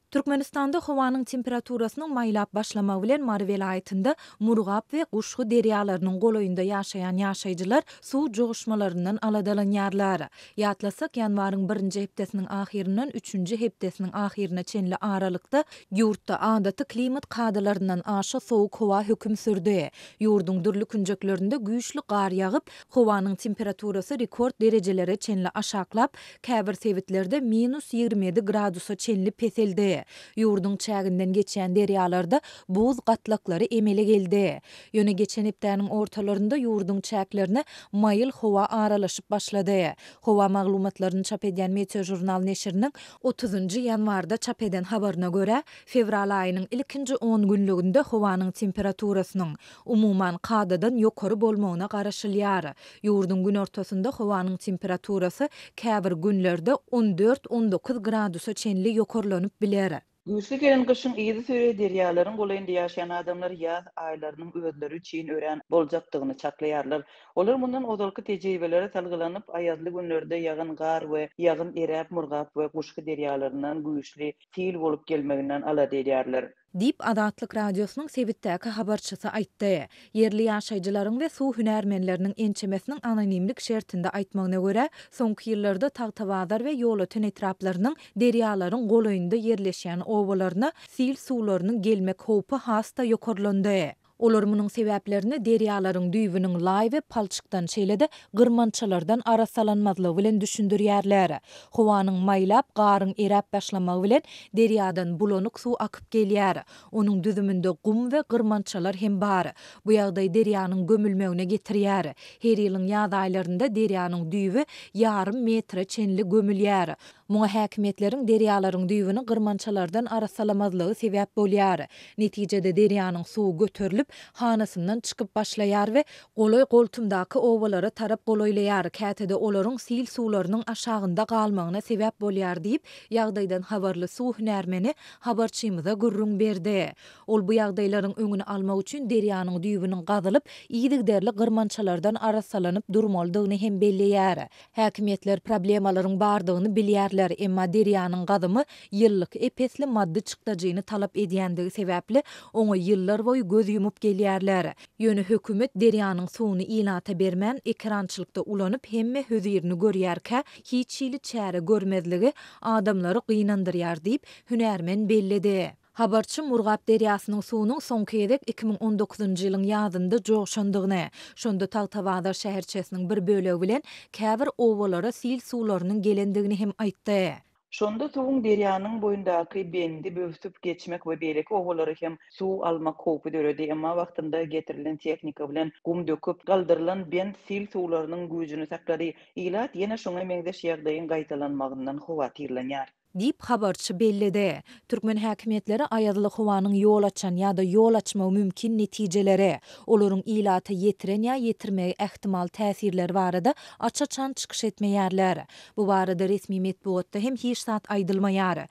Türkmenistanda howanyň temperaturasynyň maýlap başlamagy bilen Mary welaýatynda Murgap we Guşgy derýalarynyň golaýynda ýaşaýan ýaşaýjylar suw joşmalaryndan aladalanýarlar. Ýatlasak, ýanwaryň birinji hepdesiniň ahyryndan üçünji hepdesiniň ahyryna çenli aralykda ýurtda adaty klimat kadalaryndan aşa sowuk howa höküm sürdi. Ýurduň dürli künjeklerinde güýçli gar ýagyp, howanyň temperaturasy rekord derejelere çenli aşaklap, Käbir sebitlerde minus 27 gradusa çenli peseldi. Ýurduň çäginden geçýän derýalarda buz gatlaklary emele geldi. Ýöne geçen hepdäniň ortalarynda ýurduň çäklerine maýyl howa aralaşyp başlady. Howa maglumatlaryny çap edýän Meteožurnal neşiriniň otuzynjy ýanwarda çap eden habaryna görä, fewral aýynyň ilkinji on günlüginde howanyň temperaturasynyň, umuman, kadadan ýokary bolmagyna garaşylýar. Ýurduň günortasynda howanyň temperaturasy käbir günlerde 14-19 gradusa çenli ýokarlanyp biler. Güýçli gelen gyşyň yzysüre derýalaryň golaýynda ýaşaýan adamlar ýaz aýlarynyň özleri üçin örän boljakdygyny çaklaýarlar. Olar mundan ozalky tejribelere salgylanyp, aýazly günlerde ýagan gar we ýagyn eräp Murgap we Guşgy derýalaryndan güýçli sil bolup gelmeginden alada edýärler. Diýip, Azatlyk Radiosynyň sebitdäki habarçysy aýtdy. Ýerli ýaşaýjylaryň we suw hünärmenleriniň ençemesiniň anonimlik şertinde aýtmagyna görä, soňky ýyllarda Tagtabazar we Ýolöten etraplarynyň derýalaryň golaýynda ýerleşýän obalaryna sil suwlarynyň gelmek howpy has-da ýokarlandy. Olar munuň sebäplerini derýalaryň düýbüniň laý we palçykdan, şeýle-de gyrmançalardan arassalanmazlygy bilen düşündirýärler. Howanyň maýlap, garyň eräp başlamagy bilen derýadan bulanyk suw akyp gelýär. Onuň düzüminde gum we gyrmançalar hem bar. Bu ýagdaý derýanyň gömülmegine getirýär. Her ýylyň ýaz aýlarynda derýanyň düýbi ýarym metre çenli gömülýär. Muňa häkimiýetleriň derýalaryň düýbüni gyrmançalardan arassalamazlygy sebäp bolýar. Netijede derýanyň suwy göterilip, hanasyndan çykyp başlaýar we golaý-goltumdaky obalara tarap golaýlaýar, käte-de olaryň sil suwlarynyň aşagynda galmagyna sebäp bolýar diýip, ýagdaýdan habarly suw hünärmeni habarçymyza gürrüň berdi. Ol bu ýagdaýlaryň öňüni almak üçin derýanyň düýbüniň gazylyp, yzygiderli gyrmançalardan arassalanyp durmalydygyny hem belleýär. Häkimiýetler problemalaryň bardygyny bilýärler, emma derýanyň gazymy ýyllyk ep-esli maddy çykdajyny talap edýändigi sebäpli, oňa ýyllarboýy göz ýumup gelýärler. Ýöne hökümet derýanyň suwuny ilata bermän, ekerançylykda ulanyp hemme hözirini görýärkä, hiç hili çäre görmezligi adamlary gynandyrýar diýip, hünärmen belledi. Habarçy Murgap derýasynyň suwunyň soňky gezek 2019-njy ýylyň ýazynda joşandygyny, şonda Tagtabazar şäherçesiniň bir bölegi bilen käbir obalara sil suwlarynyň gelendigini hem aýtdy. Şonda suwuň derýanyň boýundaky bendi böwsüp geçmek we beýleki obalara hem suw almak howpy döredi. Emma wagtynda getirilen tehnika bilen gum döküp, galdyrylan bent sil suwlarynyň güýjüni saklady. Ilat ýene şoňa meňzeş ýagdaýyň gaýtalanmagyndan howatyrlanýar. Diýip, habarçy belledi. Türkmen häkimiýetleri aýazly howanyň ýol açan ýa-da ýol açmagy mümkin netijeleri, olaryň ilata ýetiren ýa ýetirmegi ähtimal täsirleri barada aç-açan çykyş etmeýärler. Bu barada resmi metbugatda hem hiç zat aýdylmaýar.